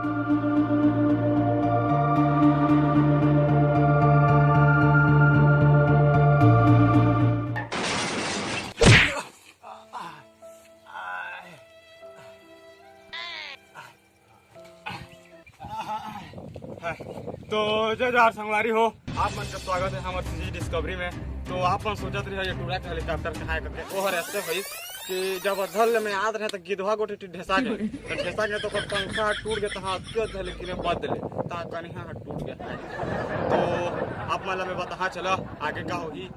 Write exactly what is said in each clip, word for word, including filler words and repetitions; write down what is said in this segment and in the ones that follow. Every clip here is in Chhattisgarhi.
तो जय जोहार संगवारी हो, आप मन के स्वागत है हमर सीजी डिस्कवरी में। तो आप मन सोचत रहिए ये टूरा के हेलीकॉप्टर कहाँ है करके, वो हर ऐसे होइस कि जब अधल में आत रहे तो गिद्धवा गोटी ढेसा गए, तो ढेसा गए तो ओकर पंखा टूट गए, तहाँ अतके अधल गिरे बद ले, तहाँ कनिहा ह टूट गए। तो आप मन ला मैं बताहा चला आगे का होही।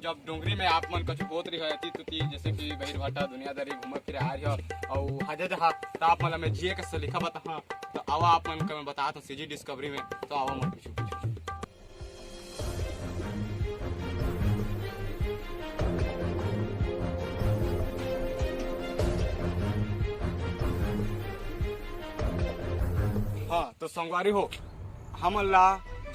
जब डोंगरी में आप मन कछु होत रही है, अति तुति, जैसे कि बहिर भाटा दुनियादारी घूमे फिरे आ रही हो, अउ हाजे जहाँ, तो आप मन ला मैं जिए के सलीका बताहा। तो आवा आप मन का मैं बताहा तो सीजी डिस्कवरी में, तो आवा मन पीछू पीछू। हाँ, तो संगवारी हो, हमन ला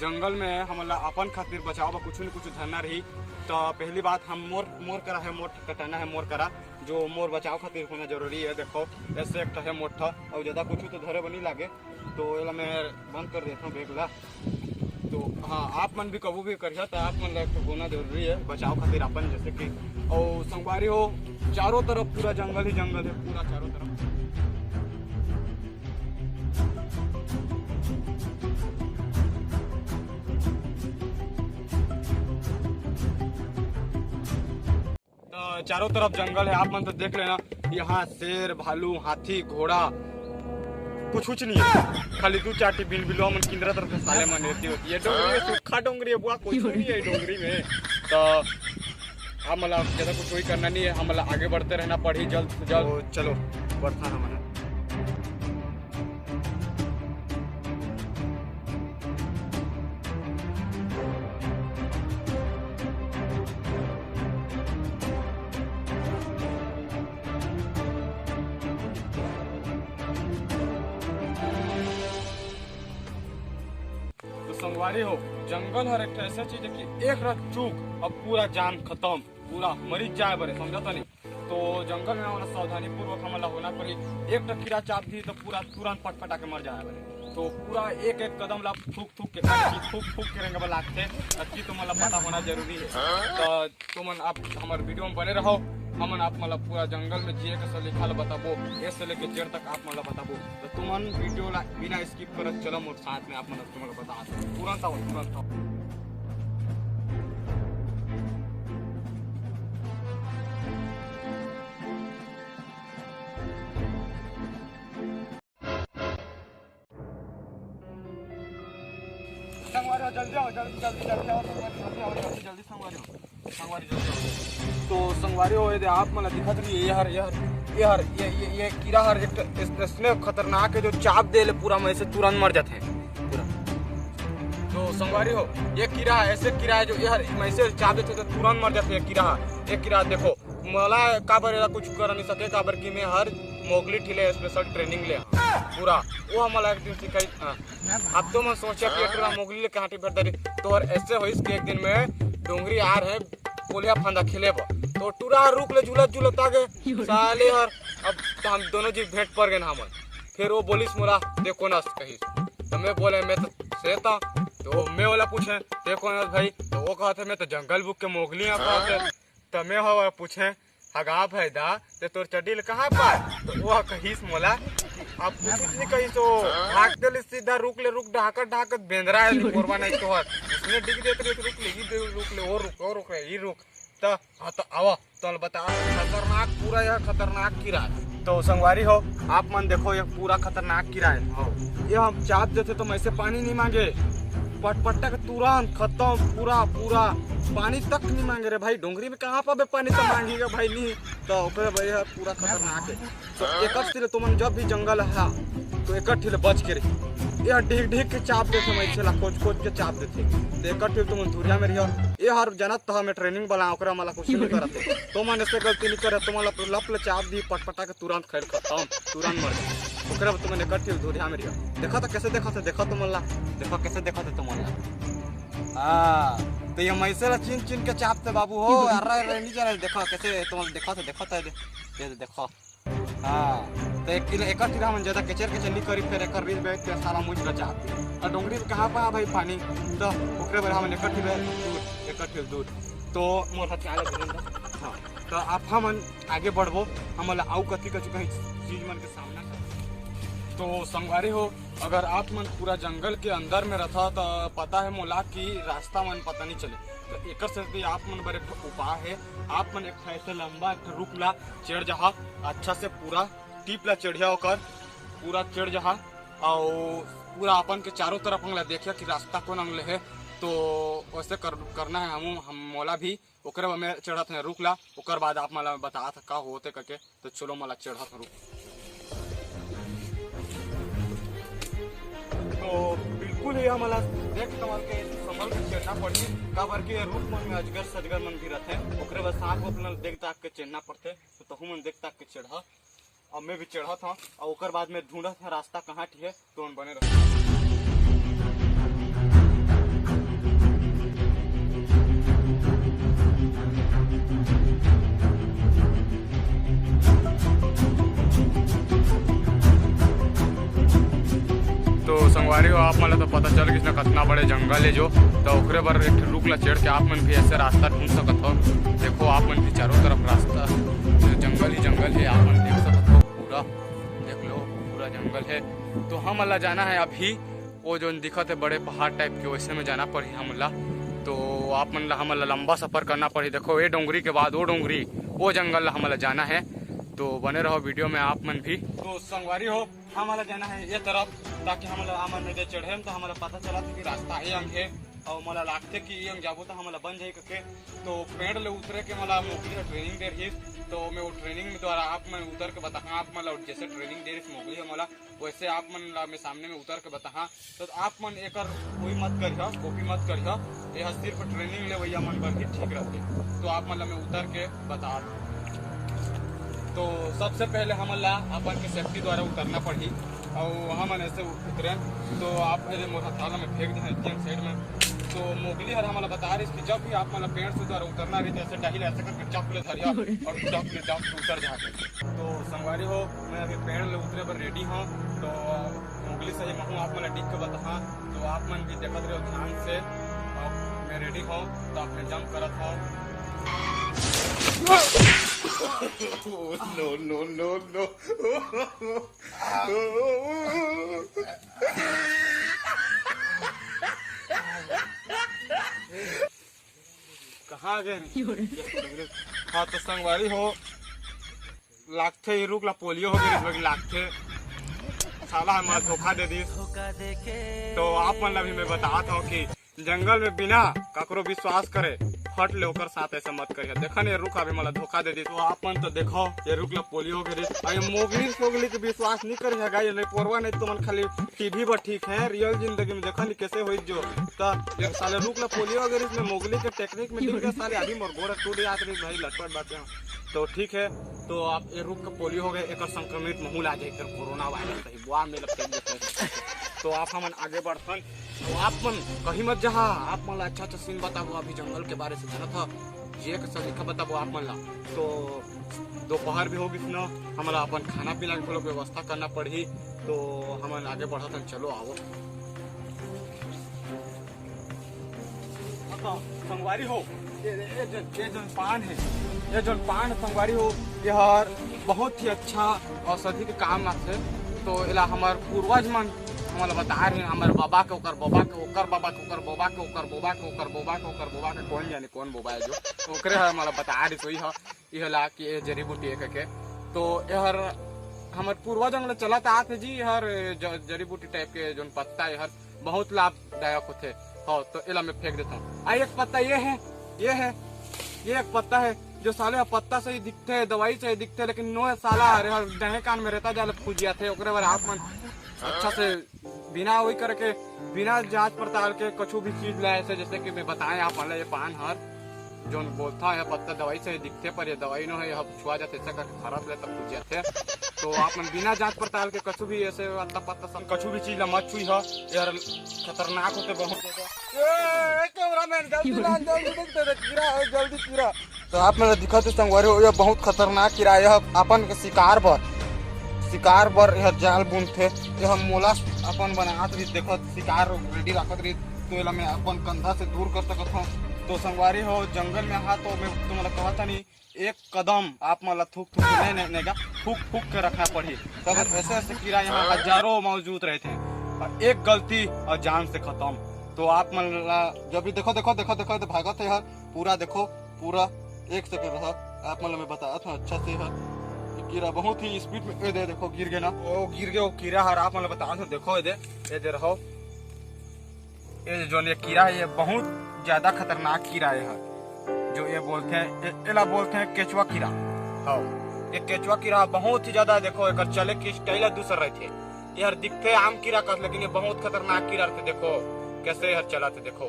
जंगल में हमन ला अपन खातिर बचाव बर कुछु न कुछु धरना रही। तो पहली बात, हम मोर, मोर करा है, मोर कटाना है, मोर करा, जो मोर बचाव खातिर होना जरूरी है। देखो, ऐसे एक ठो है मोर ठा, अउ ज्यादा कुछु तो धरे बर नहीं लागे, तो एला मैं बंद कर देता हूँ बैग ला। तो हाँ, आप मन भी कभू भी करिया, तो आप मन ला एक ठो होना जरूरी है बचाव खातिर अपन, जैसे कि, और संगवारी हो, चारों तरफ पूरा जंगल ही जंगल है, पूरा चारों तरफ। तो चारों तरफ जंगल है, आप मन तो देख लेना, यहाँ शेर, भालू, हाथी, घोड़ा, कुछ कुछ नहीं है, खाली दू चार ठी बिल बिलवा मन किंदरा तरफ से साले मन रहती होती है। डोंगरी है, सूखा डोंगरी है बुआ, कुछ नहीं है डोंगरी में। तो हमला ज्यादा कुछ कोई करना नहीं है, हमला आगे बढ़ते रहना पड़ी जल्द से जल्द। तो चलो, बढ़ता है हमन। तो संगवारी हो, जंगल हर एक ठो ऐसा चीज है कि एक रात चूक, अब पूरा जान खत्म, पूरा मरीज जाए बरे, समझा तो नहीं। तो जंगल में हमन ला सावधानी पूर्वक हमन ला होना पड़ी। एक ठो कीड़ा चाप दी तो पूरा तुरंत पटपटा के मर जाए बरे। तो पूरा एक एक कदम ला थूक थूक के, थूक थूक के रेंगे बर लागथे। अतकी तुमन ला पता होना जरूरी है। तो तुमन आप हमर वीडियो में बने रहो, हमन आप मन ला पूरा जंगल में जिए के सलीका ला बताबो, ए से लेके जेड तक आप मन ला बताबो। तो तुमन वीडियो ला बिना स्किप करत चलो मोर साथ में, आप मन तुमन ला बता दो। तुरंत आओ, तुरंत आओ। संगवारी हो, जल्दी आओ, जल्दी, जल्दी, जल्दी आओ, संगवारी, जल्दी आओ, जल्दी, जल्दी, संगवारी हो, संगवारी, जल्दी आओ। तो संगवारी हो, ये दे आप मन ला दिखत रही है, ये हर, ये हर, ये हर, ये, ये, ये कीड़ा हर एक ठो इस-, इसने खतरनाक है, जो चाप दे ले पूरा में से तुरंत मर जाते हैं, पूरा। तो संगवारी हो, ये कीड़ा ऐसे कीड़ा है, जो ये हर में से चाप देते तो तुरंत मर जाते हैं कीड़ा। ये कीड़ा देखो, मोला काबर एला कुछ कर नहीं सके, काबर कि मैं हर मोगली ठिले स्पेशल ट्रेनिंग ले हूँ। पूरा वो हमला एक दिन सिखाई। हाँ। अब तो मैं सोचा कि टूरा मोगली ले कहाँ टी भेट दरी, तो और ऐसे होइस कि एक दिन मैं डोंगरी आ रहे कोलिया फंदा खेले बर, तो टूरा रुख ले झूलत झूलत आ गए साले हर। अब तो हम दोनों जी भेंट पड़ गए हमन। फिर वो बोलिस मोला, "ते कोन अस?" कहिस। तो मैं बोले, "मैं तो से ता।" तो मैं वाला पूछे, "ते कोन अस भाई?" तो वो कहते, "मैं तो जंगल बुक के मोगली हूँ," कहते। त मैं ह पूछे, "हगा भैदा, ते तोर चड्डी ल कहाँ पाय?" तो वो कहिस मोला, अब कुछ नहीं कहिस, वो भाग देले सीधा रुख ले रुख, ढाकत ढाकत बेंदरा है, कोरबा नहीं तो हर। उसने डिग देत रहे, "रुख ले, ई दे, रुख ले, ओ रुख, ओ रुख रे, ई रुख।" त हाँ, तो आवा, तो बता, खतरनाक, पूरा यह खतरनाक कीड़ा है। तो संगवारी हो, आप मन देखो, ये पूरा खतरनाक कीड़ा है। हो, ये हम चाप देते तो मैं से पानी नहीं मांगे, पटपटा के तुरंत खत्म, पूरा, पूरा पानी तक नहीं मांगे रे भाई। डोंगरी में कहाँ पाबे पानी, तो मांगेगा भाई नहीं। तो ओकरे भाई है, पूरा खतरनाक है। तो एकर से तुमन जब भी जंगल हा, तो एकर ठिल बच के रही। ये ढीक ढीक के चाप देथे, मैं इसे ला खोज खोज के चाप देथे। तो एकर ठिल तुमन धुरिया में रहियो। ये हर जनत तो हमें ट्रेनिंग वाला, ओकरा मला कुछ नहीं करत है। तुमन ऐसे गलती नहीं करे, तुमन लप, लप ले चाप दी, पटपटा के तुरंत खैर खत्म, तुरंत मर जाए। ओकरा बाद तुमन एकर ठिल धुरिया में रहियो। देखो तो कैसे देखो थे, देखो तुमन ला, देखो कैसे देखो थे तुमन ला। हाँ, तो ये मैसे ला चिन चिन के चाप थे बाबू हो। अरे, अरे, नहीं जाने, देखो कैसे तुमन देखो थे, देखो थे, दे, दे, देखो। हाँ, तो एक, एकर तीर हमन ज्यादा केचर केचर नहीं करी, फिर एकर रील बैठ के साला मुझ रचा। और डोंगरी में कहाँ पा भाई पानी, तो ओकरे बर हमन एकर तीर दूर, एकर तीर दूर। तो मोर हाथ में आला गिरन दा। हाँ, तो आप हमन आगे बढ़बो, हमन ला अउ कथी कछु कहीं चीज मन के सामना कर। तो संगवारी हो, अगर आप मन पूरा जंगल के अंदर में रहता, तो पता है मोला कि रास्ता मन पता नहीं चले। तो एकर से भी आप मन बर एक ठो उपाय है, आप मन एक ठो ऐसे लंबा एक ठो रुख ला चढ़ जहा, अच्छा से पूरा टीप ला चढ़िया ओकर, पूरा चढ़ जहा, और पूरा अपन के चारों तरफ हमला देखिया कि रास्ता कौन अंग ले है। तो वैसे कर, करना है हम, हम मोला भी। ओकरे बाद मैं चढ़त है रुख ला, ओकर बाद आप मन ला बतात का होते करके। तो चलो, मोला चढ़त रुख। तो बिल्कुल ही हमला देख संभल के, संभल के चढ़ना पड़ही, काबर के रुख मन में अजगर सजगर मन भी रहते, ओकरे बाद साथ में अपना देख ताक के चढ़ना पड़ते। तो तहू मन देख ताक के चढ़ा, अब मैं भी चढ़त हूँ, और ओकर बाद में ढूंढत हूँ रास्ता कहाँ ठी है। तो बने रहो। तो संगवारी हो, आप मन ला तो पता चल गिस ना, कतना बड़े जंगल है जो, तो ओकरे बर एक ठो रुख ला चढ़ के आप मन भी ऐसे रास्ता ढूंढ सकत हो। देखो, आप मन भी चारों तरफ रास्ता, जंगल ही जंगल है, आप मन देख सकत हो पूरा, देख लो, पूरा जंगल है। तो हमन ला जाना है अभी वो जोन दिखत है बड़े पहाड़ टाइप के, वैसे में जाना पड़ही हमन ला। तो आप मन ला, हमन ला लंबा सफर करना पड़ही। देखो, ये डोंगरी के बाद वो डोंगरी, वो जंगल ला हमन ला जाना है। तो बने रहो वीडियो में आप मन भी। तो संगवारी हो, हमन ला जाना है ये तरफ, ताकि हमन ला, हमन दे चढ़े तो हमन ला पता चला कि रास्ता ये अंग है, और मोला लागथे कि ये अंग जाबो तो हमन ला बन जाही करके। तो पेड़ ले उतरे के मोला मोगली ह ट्रेनिंग दे रहिस, तो मैं वो ट्रेनिंग द्वारा आप मन उतर के बताहा, आप मन ला जैसे ट्रेनिंग दे रहिस मोगली ह मोला, वैसे आप मन ला मैं सामने में उतर के बताहा। तो आप मन एकर कोई मत करिहा, कॉपी मत करिहा, ये ह सिर्फ ट्रेनिंग लेवैया मन बर ही ठीक रहथे। तो आप मन ला मैं उतर के बता दूं। तो सबसे पहले हमन ला अपन के सेफ्टी द्वारा उतरना पड़ही, और हमन ऐसे उतरे तो आप, अरे, मोर हथाला में फेंक दे एटीएम साइड में। तो मोगली हर हमन ला बता रही कि जब भी आप मन ला पेड़ से द्वारा उतरना रही, तो ऐसे डाहिल ऐसे करके चप ले धरिया और चप ले जाम के उतर जाते। तो संगवारी हो, मैं अभी पेड़ ले उतरे बर रेडी हूँ। तो मोगली सही महूँ आप मन ला टिक के बताहा, तो आप मन भी देखत रहो ध्यान से। अब मैं रेडी हूँ, तो आप मैं जंप करत हूँ। No, no, no, no। कहाँ गए? हाँ, तो संगवारी हो, लागथे ये रुख ला पोलियो हो गए, लागथे। साला हमारा धोखा दे दिस। तो आप मन ला भी मैं बतात हूँ कि जंगल में बिना काकरो विश्वास करे, फट ले ओकर साथ ऐसा मत करिए। देखा नहीं, ये रुख अभी मला धोखा दे दिस। तो आप मन तो देखो, ये रुख ला पोलियो हो गए। अरे मोगली सोगली के विश्वास नहीं करिए गाइस, नहीं पोरवा नहीं तो मन खाली टीवी पर ठीक है, रियल जिंदगी में देखा नहीं कैसे होई जो। तो ये साले रुख ला पोलियो हो गए, इसमें मोगली के टेक्निक में ठीक है साले, अभी मोर गोड़ टूट जात रही भाई, लटपट बातें। तो ठीक है, तो आप ये रुख के पोलियो हो गए, एकर संक्रमित महू ला जाए, फिर कोरोना वायरस सही बुआ में लगते हैं। तो आप हमन आगे बढ़थन, तो आप मन कहीं मत जहा, आप मन ला अच्छा अच्छा सीन बताबो, अभी जंगल के बारे से जानत ह, ये के सलीका बताबो आप मन ला। तो दोपहर भी हो गिस न, हमन ला अपन खाना पीना के घलो व्यवस्था करना पड़ही, तो हमन आगे बढ़थन, चलो आवो। संगवारी हो, ये, ये जो, ये जो पान है, ये जो पान संगवारी हो, ये हर बहुत ही अच्छा औषधि के काम आथे। तो एला हमर पूर्वज मन हमला बता रहे, हमर बाबा के, ओकर बाबा के, ओकर बाबा के, ओकर बाबा के, ओकर बाबा के, ओकर बाबा के, ओकर बाबा के, कौन जाने कौन बाबा है जो, ओकरे ह हमला बता रहे, तो यह, यह ला कि ये जड़ी बूटी है करके। तो यहर हमर पूर्वज मन ले चलत आत है जी, यहर ज-, जड़ी बूटी टाइप के जोन पत्ता, यहर बहुत लाभदायक होथे। हाँ, तो एला मैं फेंक देता हूँ। आ, एक पत्ता ये है, ये है, ये एक पत्ता है जो साले ह पत्ता सही दिखथे, दवाई सही दिखथे, लेकिन नो साला हरे हर डहे कान में रहता, जाले फूज जाथे। ओकरे बर आप मन अच्छा से बिना वही करके, बिना जांच पड़ताल के कछु भी चीज ले, ऐसे जैसे कि मैं बताएं आप मन ल, ये पान हर जोन बोलता है पत्ता दवाई सही दिखथे, पर ये दवाई नो है, ये छुआ जाथे, ऐसा करके खराब ले तब फूज जाथे। तो आप मन बिना जांच पड़ताल के कछु भी ऐसे अत्ता पत्ता सब कछु भी चीज ला मत छुई ह, यार खतरनाक होथे बहुत ज्यादा। ए, कैमरामैन, जल्दी ला, जल्दी देख, तेरे कीड़ा है, जल्दी कीड़ा। तो आप मन ला दिखत हे संगवारी हो, ये बहुत खतरनाक कीड़ा है, अपन के शिकार बर। शिकार बर एहर जाल बुनथे। ये हम मोला अपन बनात रहिस, देखो शिकार रेडी राखत रहिस, तो एला मैं अपन कंधा से दूर कर सकत हूँ। तो संगवारी हो, जंगल में आहा तो मैं तुम्हारा कहत हनी, एक कदम आप मन ला थूक थूक के नहीं, नहीं, नहीं, फूक फूक के रखना पड़ही। तो अगर ऐसे ऐसे कीड़ा यहाँ हजारों मौजूद रहते हैं और एक गलती और जान से खत्म। तो आप मन ला जब भी देखो, देखो, देखो, देखो, तो भागत है यार, पूरा देखो, पूरा एक सेकंड रहा, आप मन ला मैं बता था अच्छा से है। ये कीड़ा बहुत ही स्पीड में, ये दे देखो, गिर गए ना, वो गिर गए, वो कीड़ा हर आप मन ला बता था, देखो ये दे, ये दे रहो, ये जो ये कीड़ा है, ये बहुत ज्यादा खतरनाक कीड़ा है, जो ये बोलते हैं, ये, एला बोलते हैं केचुआ कीड़ा। हाँ, ये केचुआ कीड़ा बहुत ही ज्यादा, देखो, एकर चले के स्टाइल दूसर रहते। ये हर दिखते आम कीड़ा कस, लेकिन ये बहुत खतरनाक कीड़ा रहते। देखो कैसे ये हर चलत है, देखो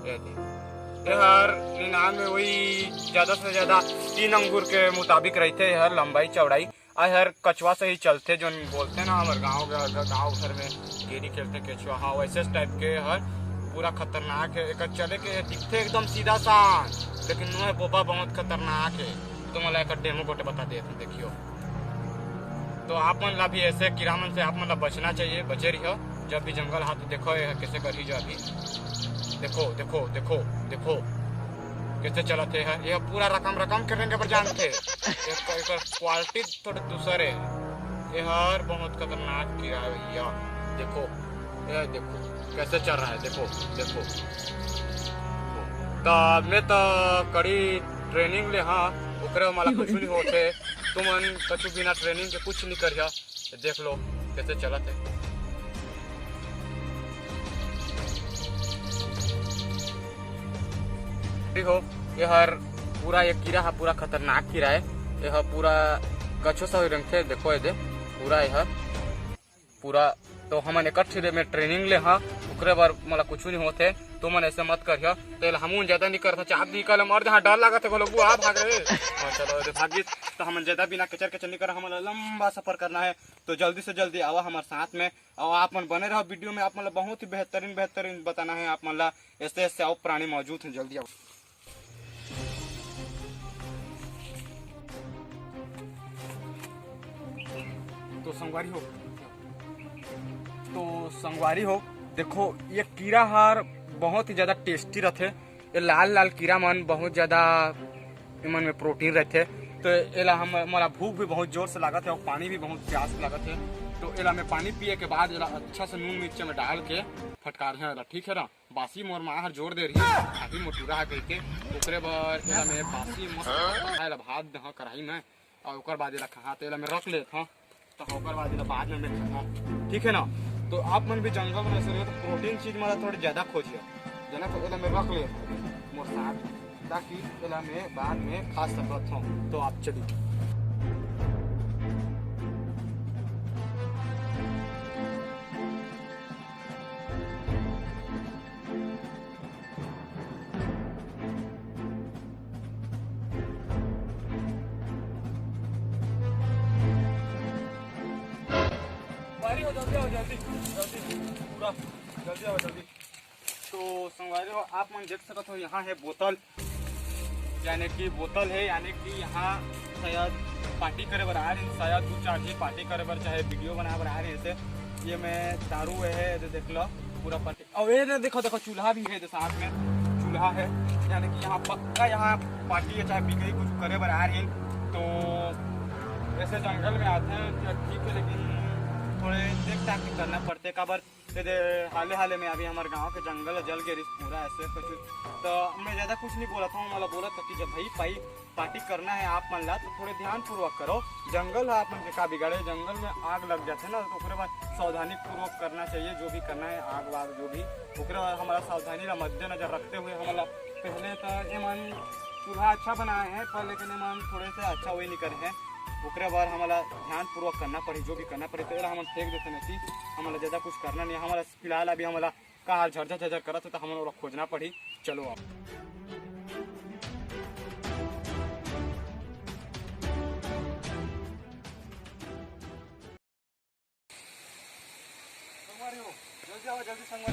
ये दे। ये हर निन्यानवे, वही ज्यादा से ज्यादा तीन अंगुर के मुताबिक रहते, ये हर लंबाई चौड़ाई। आ हर कछुआ से ही चलते, जो बोलते ना हमारे गाँव, गाँव घर में गेड़ी खेलते केचुआ, हाँ, वैसे टाइप के हर। पूरा खतरनाक है, एकर चले के दिखते एकदम सीधा सान, लेकिन नुहे बोबा बहुत खतरनाक है। तो मला एकर डेमो गोटे बता दे, देखियो। तो आप मन ला भी ऐसे कीड़ा मन से आप मन ला बचना चाहिए, बचे रहियो। जब भी जंगल हाथ देखो, ये कैसे करही जो अभी। देखो, देखो, देखो, देखो, कैसे चलत है। ये पूरा रकम रकम के रेंगे पर जानते। एक, एक क्वालिटी थोड़े दूसर है। ये हर बहुत खतरनाक कीड़ा है भैया। देखो, ये देखो कैसे चल रहा है, देखो, देखो। तो मैं तो कड़ी ट्रेनिंग ले हाँ, ओकरे मला कुछ नहीं होते। तुमन कछु बिना ट्रेनिंग के कुछ नहीं करिया। देख लो कैसे चलत है। ठीक हो, ये हर पूरा, ये कीड़ा हा पूरा खतरनाक कीड़ा है। ये हा पूरा कछुआ सा ही रेंगथे, देखो ये दे, पूरा ये हा पूरा। तो हमन एकर ठिरे में ट्रेनिंग ले हा, ओकरे बर मला कुछ नहीं होते। तुमन ऐसे मत करियो। तेल हमू ज्यादा नहीं करता, चाप निकल मर जहाँ डर लागत है, बोलो बुआ भाग रहे। हाँ, चलो, ये भागी। तो हमन ज्यादा बिना कचर कचर नहीं कर, हमन ला लंबा सफर करना है। तो जल्दी से जल्दी आवा हमारे साथ में, और आप मन बने रहो वीडियो में। आप मन ला बहुत ही बेहतरीन बेहतरीन बताना है आप मन ला। ऐसे ऐसे और प्राणी मौजूद हैं, जल्दी आओ। तो संगवारी हो, तो संगवारी हो, देखो, ये कीड़ा हार बहुत ही ज्यादा टेस्टी रहथे। ये लाल लाल कीड़ा मन बहुत ज्यादा, एमन में प्रोटीन रहथे। तो एला हम, मोला भूख भी बहुत जोर से लागत है और पानी भी बहुत प्यास लागत है। तो एला मैं पानी पिए के बाद एला अच्छा से नून मिर्च में डाल के फटकार है, ठीक है ना। बासी मोर माँ हर जोर दे रही है, अभी मोटूरा है कह के, ओकरे बर एला मैं बासी मस्त खाए ला भात दहा कढ़ाई में, और ओकर बाद एला खा, तो एला मैं रख लेत हूँ। तो ओकर बाद एला बाद में मैं खाना, ठीक है ना। तो आप मन भी जंगल में ऐसे रहो तो प्रोटीन चीज मतलब थोड़े ज्यादा खोजिए, जना। तो एला मैं रख ले मोर साथ, ताकि एला मैं बाद में खा सकत हूँ। तो आप चलिए। संगवारी हो, जल्दी आओ, जल्दी, जल्दी, पूरा जल्दी आओ, जल्दी। तो संगवारी हो, आप मन देख सकत हो, यहाँ है बोतल, यानी कि बोतल है, यानी कि यहाँ शायद पार्टी करे बर आ रहे हैं, शायद दो चार झी पार्टी करे बर, चाहे वीडियो बनाए बर आ रहे हैं। ऐसे ये में दारू है, ये देख लो, पूरा पार्टी। और ये दे-, देखो, देखो, चूल्हा भी है, दे साथ में चूल्हा है, यानी कि यहाँ पक्का यहाँ पार्टी है, चाहे पिकनिक कुछ करे बर आ रही है। तो ऐसे जंगल में आते हैं तो ठीक है, लेकिन थोड़े देख ताक के करना पड़ते, काबर ये दे हाले हाले में अभी हमारे गांव के जंगल जल गए रिस पूरा ऐसे कुछ। तो मैं ज्यादा कुछ नहीं बोला था, मतलब बोला था कि जब भाई पाई पार्टी करना है आप मन ला, तो थोड़े ध्यान पूर्वक करो। जंगल है, आप मन के का बिगाड़े, जंगल में आग लग जाते ना, तो ओकरे बाद सावधानी पूर्वक करना चाहिए, जो भी करना है, आग वाग जो भी। ओकरे बाद हमारा सावधानी ला मद्देनजर रखते हुए हमारा पहले तो एमन चूल्हा अच्छा बनाए हैं, पर लेकिन एमन थोड़े से अच्छा वही नहीं करे हैं। ओकरे बाद हमारा ध्यान पूर्वक करना पड़ी, जो भी करना पड़ी। तो एला हमन फेंक देते नहीं, हमारा ज्यादा कुछ करना नहीं है। हमारा फिलहाल अभी हमारा का हाल झरझर झरझर करत है, तो हमन ओला खोजना पड़ी। चलो आओ।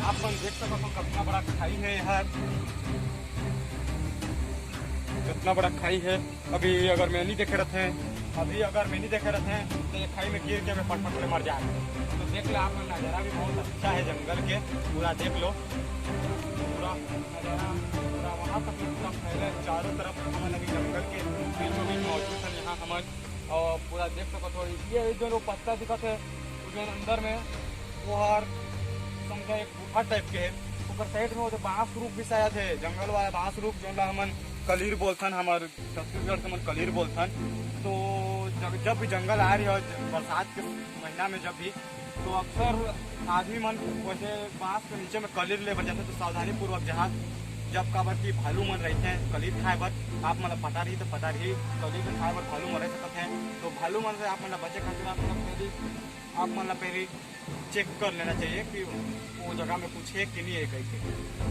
आप मन देख सकत हो कितना बड़ा खाई है यार, कितना बड़ा खाई है। अभी अगर मैं नहीं देखे रहते अभी अगर मैं नहीं देखे रहते हैं तो ये खाई में गिर के मैं पटपट में मर जाए। तो देख लो, आप लोग नज़ारा भी बहुत अच्छा है जंगल के, पूरा देख लो, पूरा नज़ारा, पूरा वहाँ तक पूरा फैले चारों तरफ। हम अभी जंगल के बीचों बीच मौजूद हैं यहाँ हम, और पूरा देख सकते हो ये जो पत्ता दिखत है, जो अंदर में वो हर समझा एक गुफा टाइप के है। ओकर साइड में वो जो बांस रूख भी शायद है, जंगल वाला बांस रूख, जो ला हमन कलीर बोलथन, हमार छत्तीसगढ़ के मन कलीर बोलथन। तो जब, जब भी जंगल आ रही हो, ज-, बरसात के महीना में जब भी, तो अक्सर आदमी मन वैसे बांस के नीचे में कलीर ले बर जाथे। तो सावधानी पूर्वक जहाँ, जब काबर कि भालू मन रहते हैं कलीर खाए बर, आप मन ला पता रही तो पता रही, कलीर खाए बर भालू मन रह सकते हैं। तो भालू मन से आप मन ला बचे खातिर आप मन ला पहली, आप मन ला पहली चेक कर लेना चाहिए कि वो जगह में कुछ है कि नहीं है कहीं के।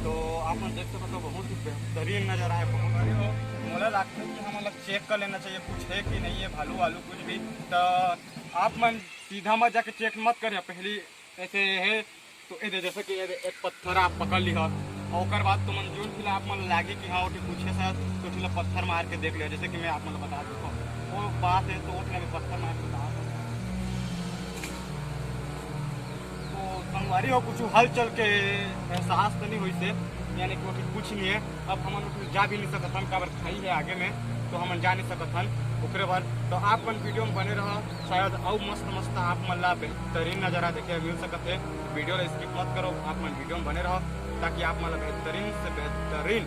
तो आप मन देख सकते हो, बहुत ही बेहतरीन नज़ारा है, बहुत। अरे हो, मोला लगता है कि हम लोग चेक कर लेना चाहिए कुछ है कि नहीं है, भालू वालू कुछ भी। तो आप मन सीधा मत जाके चेक मत करिए, पहली ऐसे है तो ये दे, जैसे कि ये दे, एक पत्थर आप पकड़ लिहा, और ओकर बाद तुमन जोन भी ला आप मन लागी कि हाँ, ओठे कुछ है शायद, तो ओठे ला पत्थर मार के देख लिहा। जैसे कि मैं आप मन ला बता देता हूँ, वो बात है, तो ओठे ला मैं पत्थर मार के बता सकता हूँ। तो संगवारी हो, कुछ हलचल के एहसास तो नहीं हुई से, यानी कि ओठे कुछ नहीं है। अब हमन ओठे जा भी नहीं सकत हन, काबर खाई है आगे में, तो हमन जा नहीं सकत हन ओकरे बर। तो आप मन वीडियो में बने रहो, शायद अउ मस्त मस्त आप मन ला बेहतरीन नज़ारा देखे मिल सकत है। वीडियो ला स्किप मत करो, आप मन वीडियो में बने रहो, ताकि आप मन ला बेहतरीन से बेहतरीन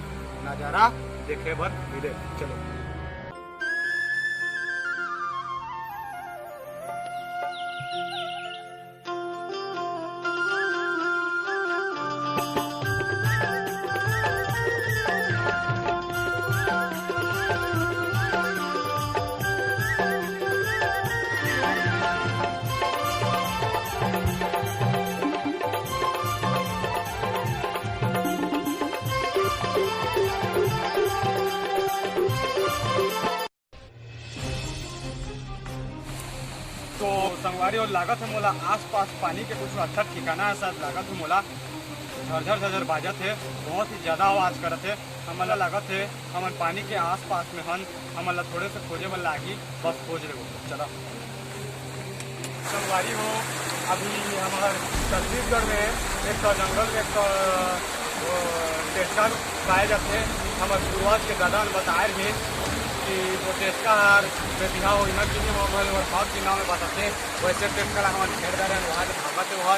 नज़ारा देखे बर मिले। चलो। तो संगवारी हो, लागत है मोला आसपास पानी के कुछ अच्छा ठिकाना है, शायद लागत है मोला झरझर झरझर बाजत है, बहुत ही ज़्यादा आवाज़ करत है। हमन ला लागत है हमन पानी के आसपास में हन, हमन ला थोड़े से खोजे बर लागी, बस खोज लेबो। चला। संगवारी हो, अभी हमार छत्तीसगढ़ में एक ठो जंगल में एक ठो, वो, टेटका पाए जाथे। हमार पूर्वज के दादा ने बताए रहे कि वो टेटका हर में बिहाव होई ना कि नहीं, वो भले और भाव के नाम में बताथे। वैसे टेटका ला हमन घेर डारे, वहाँ के भागत है वहाँ।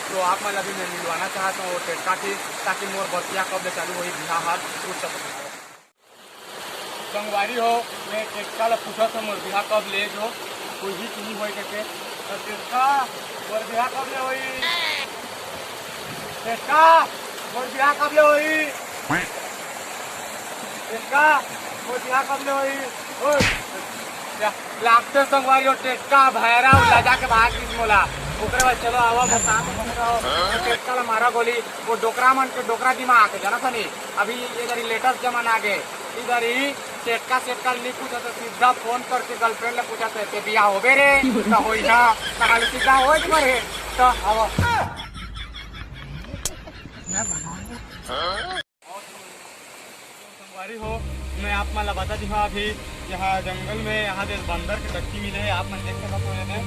तो आप मन ला भी मैं मिलवाना चाहता हूँ वो टेटका की, ताकि मोर बरतिया कब ले चालू होई बिहाव हर, पूछ सकत हूँ। संगवारी हो, मैं टेटका ला पूछत हूँ, मोर बिहा कब ले जो, कोई ही कि नहीं होई करके। तो टेटका, मोर बिहा कब ले होई? टेटका, मोर बिहा कब ले होई? टेटका, मोर बिहा कब ले होई? ओए, क्या? लागते संगवारी हो, टेटका भैरा उ लजा के भाग गइस मोला। ओकरे बाद चलो आवा, बस साथ में रहो। तो टेटका ला मारा गोली, वो डोकरा मन के डोकरा दिमाग है, जाना था नहीं? अभी इधर ही लेटेस्ट जमाना आ गए, इधर ही टेटका सेटका नहीं पूछा तो सीधा फोन करके गर्लफ्रेंड ले पूछा तो, "ते बिया होबे रे?" तो होई ना, तो हाल सीधा हो ज मरे। तो अब संगवारी हो, मैं आप मन ला बता दी हूँ, अभी यहाँ जंगल में यहाँ दे बंदर के टट्टी मिले है, आप मन देख सकत हो एदे।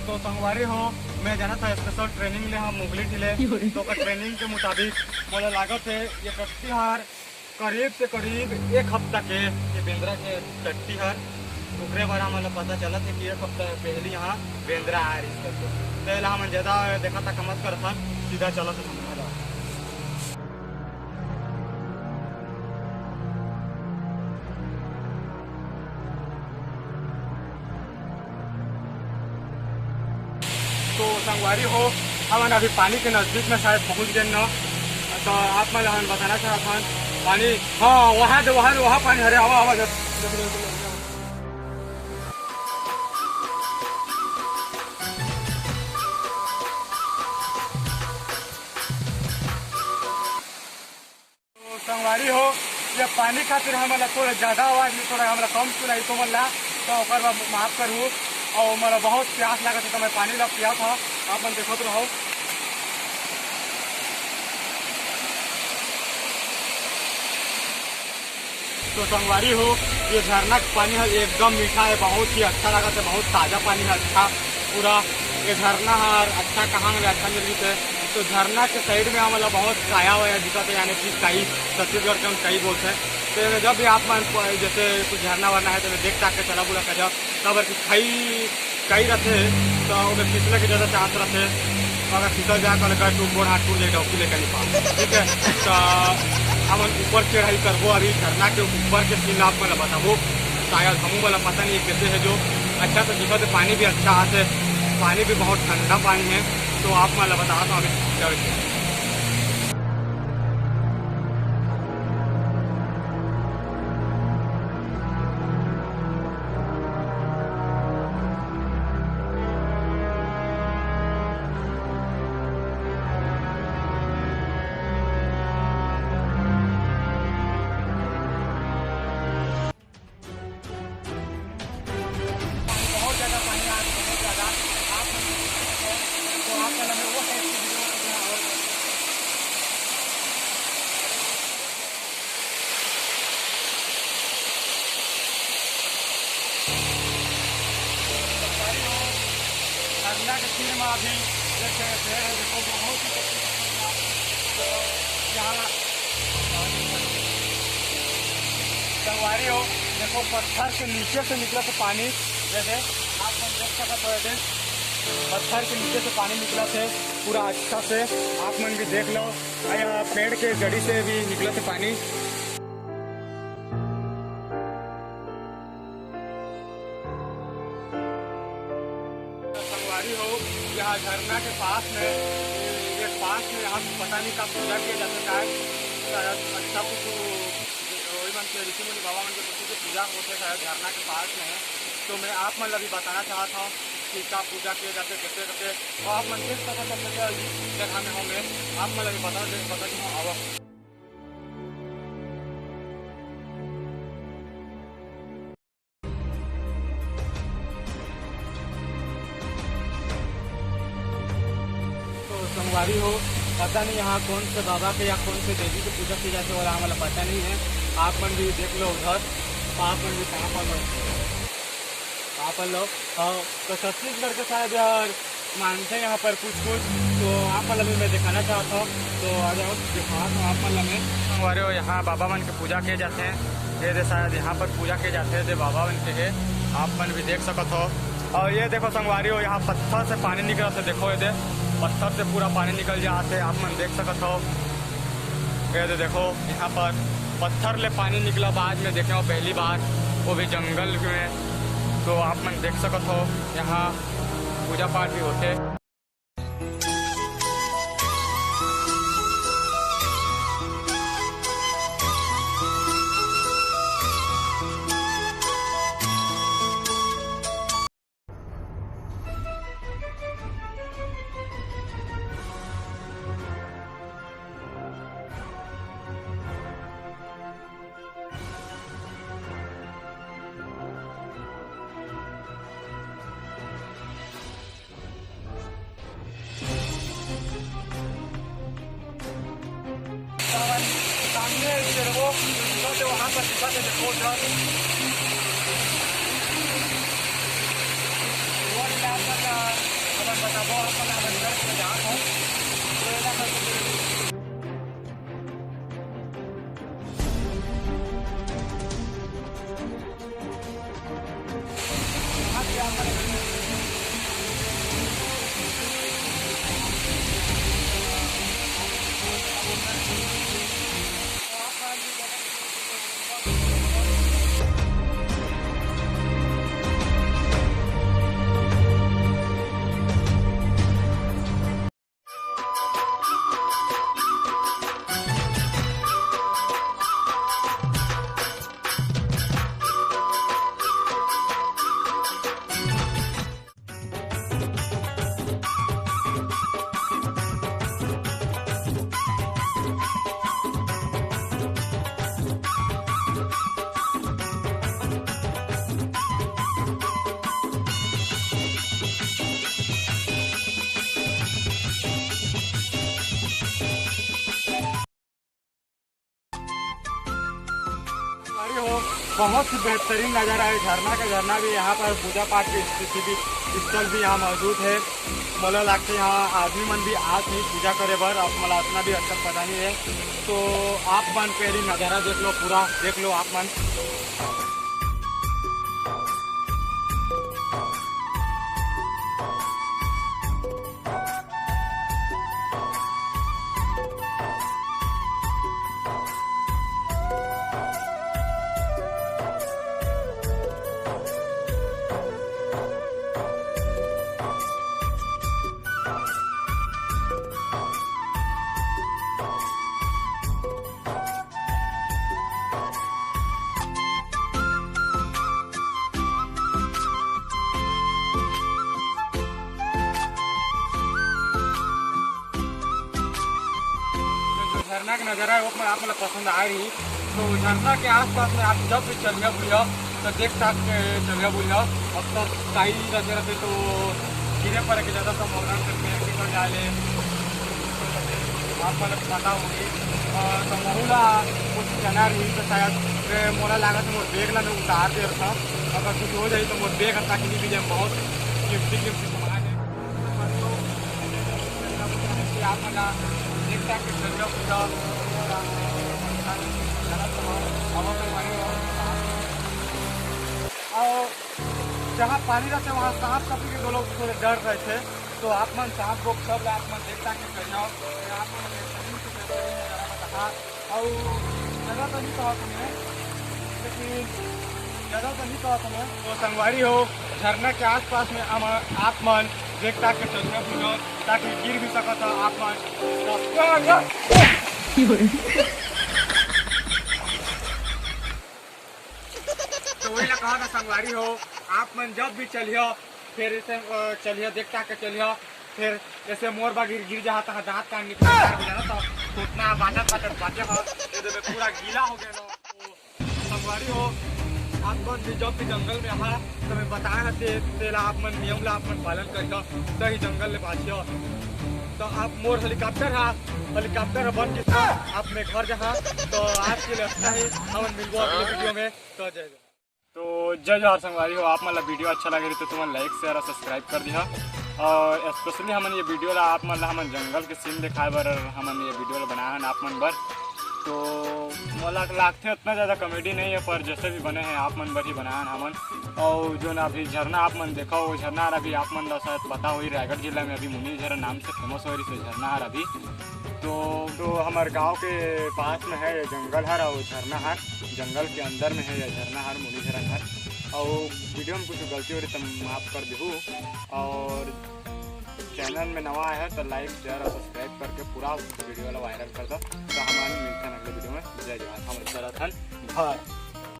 तो संगवारी हो, मैं जाना था स्पेशल ट्रेनिंग ले हम मुगली ढीले, तो ओकर ट्रेनिंग के मुताबिक मोला लागत है ये टट्टी हार करीब से करीब एक हफ्ता के ये बेंदरा के टट्टी हर, ओकरे बारे हमन ला पता चलत है कि एक हफ्ता पहले यहाँ बेंदरा आ रही है। तो एला हमन ज्यादा देखा तक मत करथन, सीधा चलत हन। तो संगवारी हो, हमन अभी पानी के नजदीक में शायद पहुंच गए न, तो आप मन ला हमन बताना चाहत हन, पानी, हाँ, वहाँ दे, वहाँ दे, वहाँ पानी हरे, हवा, हवा, जब, जब, जब, जब, तो संगवारी हो, ये पानी खातिर हमन ला थोड़ा ज्यादा आवाज में थोड़ा हमन ला कम सुनाई तो मन ला, तो ओकर बर माफ करहु। और मोला बहुत प्यास लागत है तो मैं पानी ला पिया था, आप मन देखत रहो। तो संगवारी हो, ये झरना के पानी ह एकदम मीठा है, बहुत ही अच्छा लगत है, बहुत ताजा पानी है, अच्छा पूरा। ये झरना हर अच्छा कहाँ ले अच्छा मिल गई है। तो झरना के साइड में हमन ला बहुत काया वाया दिखत है, यानी कि काई, छत्तीसगढ़ के हम काई बोलते हैं। तो एमे जब भी आप मन प-, जैसे कुछ झरना वरना है तो एमे देख ताक के चला बुला कर जाओ, काबर कि खाई कहीं रथे तो ओमे फिसले के ज्यादा चांस रथे। अगर फिसल जाए तो लगा तो गोड़ हाथ टूट जाए, डौकी लेकर नहीं पाओ। ठीक है, तो हमन ऊपर चढ़ाई करबो, अभी झरना के ऊपर के सीन आप मन ला बताबो। शायद हमू मन ला पता नहीं है कैसे है जो। अच्छा तो दिखत है, पानी भी अच्छा आते, पानी भी बहुत ठंडा पानी है। तो आप मन ला बताता हूँ अभी चढ़ के। पानी, बहुत ज्यादा पानी आ रहा है, बहुत ज्यादा। आप मन देख सकते हैं, तो आप मन हमें वो साइड की वीडियो को जो है और झरना के तीर में अभी जैसे पेड़ है, देखो, बहुत ही खूबसूरत है। यहाँ संगवारी हो, देखो, पत्थर के नीचे से निकला था पानी। जैसे आप मन देख सकत हो, एदे पत्थर के नीचे से पानी निकला थे पूरा अच्छा से, आप मन भी देख लो। और यहाँ पेड़ के जड़ी से भी निकला थे पानी। संगवारी हो, यहाँ झरना के पास में, ये पास में यहाँ पता नहीं कब पूजा किया जाता है, शायद अच्छा कुछ वही मन के ऋषि मुनि बाबा मन के कुछ के पूजा होते शायद झरना के पास में। तो मैं आप मन ला भी बताना चाहता हूँ कि का पूजा किए जाते, कैसे कैसे। तो आप मन देख सकत हो, कैसे इस जगह में हो, मैं आप मन ला भी बता दे, बता दूँ, आवा। तो संगवारी हो, पता नहीं यहाँ कौन से बाबा के या कौन से देवी के पूजा की जाती है, और हमें पता नहीं है। आप मन भी देख लो उधर, आप मन भी कहाँ पर लो, कहाँ पर लो। हाँ, तो छत्तीसगढ़ के शायद यार मानते हैं यहाँ पर कुछ कुछ, तो आप मन ला भी मैं दिखाना चाहता हूँ। तो आ जाओ, दिखाता हूँ आप मन ला मैं। संगवारी हो, यहाँ बाबा मन के पूजा किए जाते हैं। ये दे शायद यहाँ पर पूजा किए जाते हैं, दे बाबा मन के है, आप मन भी देख सकत हो। और ये देखो संगवारी हो, यहाँ पत्थर से पानी निकलत है, देखो ये दे पत्थर से पूरा पानी निकल जात है, आप मन देख सकत हो। ये दे देखो, यहाँ पर पत्थर ले पानी निकला, बाद में देखे हो पहली बार, वो भी जंगल में। तो आप मन देख सकत हो, यहाँ पूजा पाठ भी होते। सामने तेरे को दिखा दे, वहाँ पर दिखा दे, देखो उधर। वो इलाका का, अगर बताबो, अपन अगर इधर से जात हो, तो ऐसा करके तेरे को बहुत ही बेहतरीन नजारा है झरना का। झरना भी यहाँ पर पूजा पाठ के स्थिति भी, स्थल भी यहाँ मौजूद है। मोला लगता है यहाँ आदमी मन भी आत ही पूजा करे बर, अब मोला इतना भी अच्छा पता नहीं है। तो आप मन पहली नजारा देख लो, पूरा देख लो आप मन। जो झरना के नजारा है वो आप मन ला पसंद आ रही, तो झरना के आसपास में आप जब भी चलिया बुलिया तो देख ताक के चलिया बुलिया। अब तो काई रखे रखे तो गिरे पड़े के ज़्यादा संभावना करके निकल जाए ले। आप मन ला पता होगी। और तो महू ला कुछ जना रही तो शायद ए, मोला लागत मोर बैग ला मैं उतार दे रहा। अगर कुछ हो जाए तो मोर बैग हर ताकि नहीं भी जाए, बहुत कीमती कीमती सामान है। आप मन ला देख ताक के चलिया बुलिया। और जहाँ पानी रहते वहाँ सांप कभी के दो लोग थोड़े डर रहे थे, तो आप मन सांप को सब ला आप मन देख ताक के चलिया। आप मन बेहतरीन से बेहतरीन नजारा बता। और ज़्यादा तो नहीं कहत हमें, लेकिन ज़्यादा तो नहीं कहत हमें। तो संगवारी हो, झरना के आसपास में हम, आप मन देख ताक के चलिया बुलिया, ताकि गिर भी सकत हो आप मन। तो वही ला कहा था संगवारी हो, आप मन जब भी चलियो, फिर ऐसे, अ, चलियो, देख ताक के चलियो, फिर ऐसे मोर बा गिर, गिर जहा तहा दांत कान निकल जाए, हो जाना तो उतना बाचत बाचत बाचे हो, ये तो मैं पूरा गीला हो गया ना। तो संगवारी हो, आप मन भी जब भी जंगल में आहा, तो मैं बताए ना ते, तेला आप मन नियम ला आप मन पालन करियो, सही जंगल ले बाचियो। तो आप मोर हेलीकॉप्टर हा, हेलीकॉप्टर बन के आप मैं घर जहा। तो आज के लिए इतना ही, हम मिलबो अगले वीडियो में। तो जय जोहार। तो जय जोहार संगवारी हो, आप मन ला वीडियो अच्छा लगे रही तो तुमन लाइक, शेयर और सब्सक्राइब कर दिहा। और स्पेशली हमन ये वीडियो ला आप मन ला हमन जंगल के सीन दिखाए बर हमन ये वीडियो ला बनाए हन आप मन बर। तो मोला लागथे उतना ज़्यादा कॉमेडी नहीं है, पर जैसे भी बने हैं आप मन बर ही बनाए हन हमन। और जो ना अभी झरना आप मन देखा, वो झरना हर अभी आप मन ला शायद पता होही, रायगढ़ जिला में अभी मुनि झरना नाम से फेमस हो रही से झरना हर अभी। तो, तो हमारे गांव के पास में है ये जंगल हर और झरना हर, जंगल के अंदर में है ये झरना हर, मुनि झरना हर। और वीडियो में कुछ गलती हो रही तो माफ़ कर दू। और चैनल में नवा आया है तो लाइक, शेयर और सब्सक्राइब करके पूरा वीडियो ला वायरल कर दो। तो हम मिलते हैं अगले वीडियो में। जय जोहार, हम चलत हन घर।